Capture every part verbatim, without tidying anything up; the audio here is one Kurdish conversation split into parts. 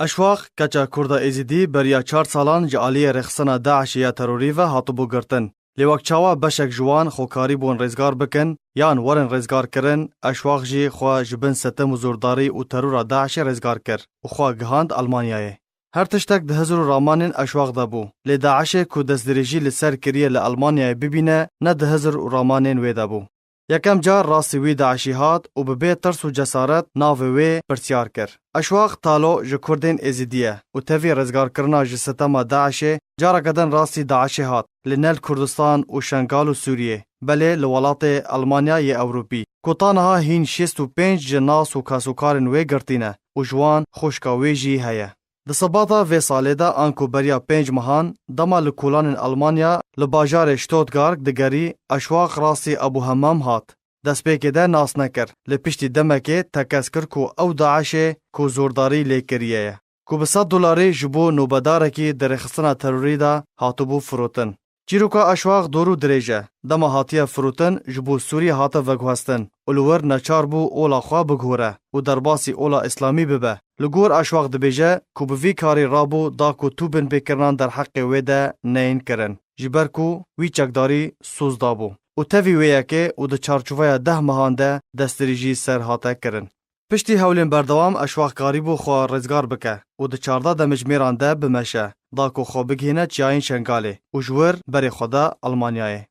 Eşwaq, keça Kurda Êzidî beriya çar salan ji aliyê rêxistina DAIŞê ya terorî ve hatibû girtin. Lê wek çawa beşek ji wan xwe karîbûn rêzgar bikin yan werin rêzgarkirin, Eşwaq jî xwe ji bin sitem û zordarî û terora DAIŞê rêzgar kir û xwe gihand Almanyayê. Her tiştek di hizir û ramanên Eşwaq de bû, lê DAIŞê ku destdirêjî li ser kiriye li Almanyayê bibîne, ne di hizir û ramanên wê de bû. Yekem car rastî wî DAIŞî hat û bi bê tirs û cesaret navê wê pirsiyar kir. Eşwaq Talo ji Kurdên Êzidî ye û tevî rêzgarkirina ji sitema DAIŞê careke din rastî DAIŞê hat, lê ne li Kurdistan û Şengal û Sûriyê, belê li welatê Almanya yê Ewropî. Ku ta niha hîn şêst û pênc ji nas û kasûkarên wê girtî ne û ji wan xwişka wê jî heye. Di sebata vê salê de anku beriya pênc mehan, dema li kolanên Almanya li bajarê Stuttgart digerî, Eşwaq rastî Ebû Hemam hat. Destpêkê de nas nekir, lê piştî demekê tekez kir ku ew DAIŞê ku zordarî lê kiriye ye, ku bi sed dolarî ji bo nobedarekî di rêxistina terorî de hatibû firotin. Çîroka Eşwaq dor û dirêj e. Dema hatiye firotin, ji bo Sûriyê hate veguhestin û li wir neçar bû ola xwe biguhore û derbasî ola îslamî bibe. Li gor Eşwaq dibêje ku bi vî karî rabû da ku tu binpêkirinan derheqê wê de neyên kirin, ji ber ku wî çekdarî soz dabû û tevî wê yekê û di çarçoveya deh mehan de destdirêjî ser hate kirin. Piştî hewlên berdewam Eşwaq karîbû xwe rêzgar bike û di çardeh demjimêran de bimeşe, da ku xwe bigihîne çiyayên Şengalê û ji wir berê xwe da Almanyayê.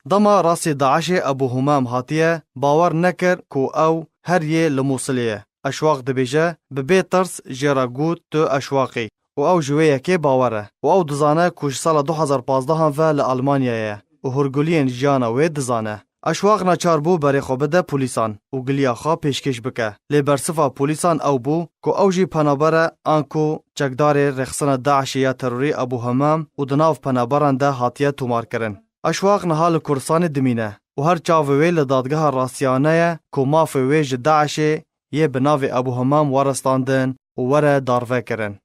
Dema rastî DAIŞê Ebû Humam hatiye, bawer nekir ku ew her yê li Mûsilê ye. Eşwaq dibêje, bi bê tirs jê re got, tu Eşwaq î. Û ew ji wê yekê bawer e. Û ew dizane ku ji sala du hezar pazdehan ve li Almanyayê ye û hûrguliyên jiyana wê dizane. Eşwaq neçar bû berê xwe bide polîsan û giliya xwe pêşkêş bike. Lê bersiva polîsan ew bû ku ew jî penaber e, anku çekdarê rêxistina DAIŞê ya terorî Ebû Hemam û di nav penaberan de hatiye tomarkirin. Eşwaq niha li Kurdistanê dimîne û her çavê wê li dadgeha rastiyane ye ku mafê wê ji DAIŞê yê bi navê Ebû Hemam weristandin û were darvekirin.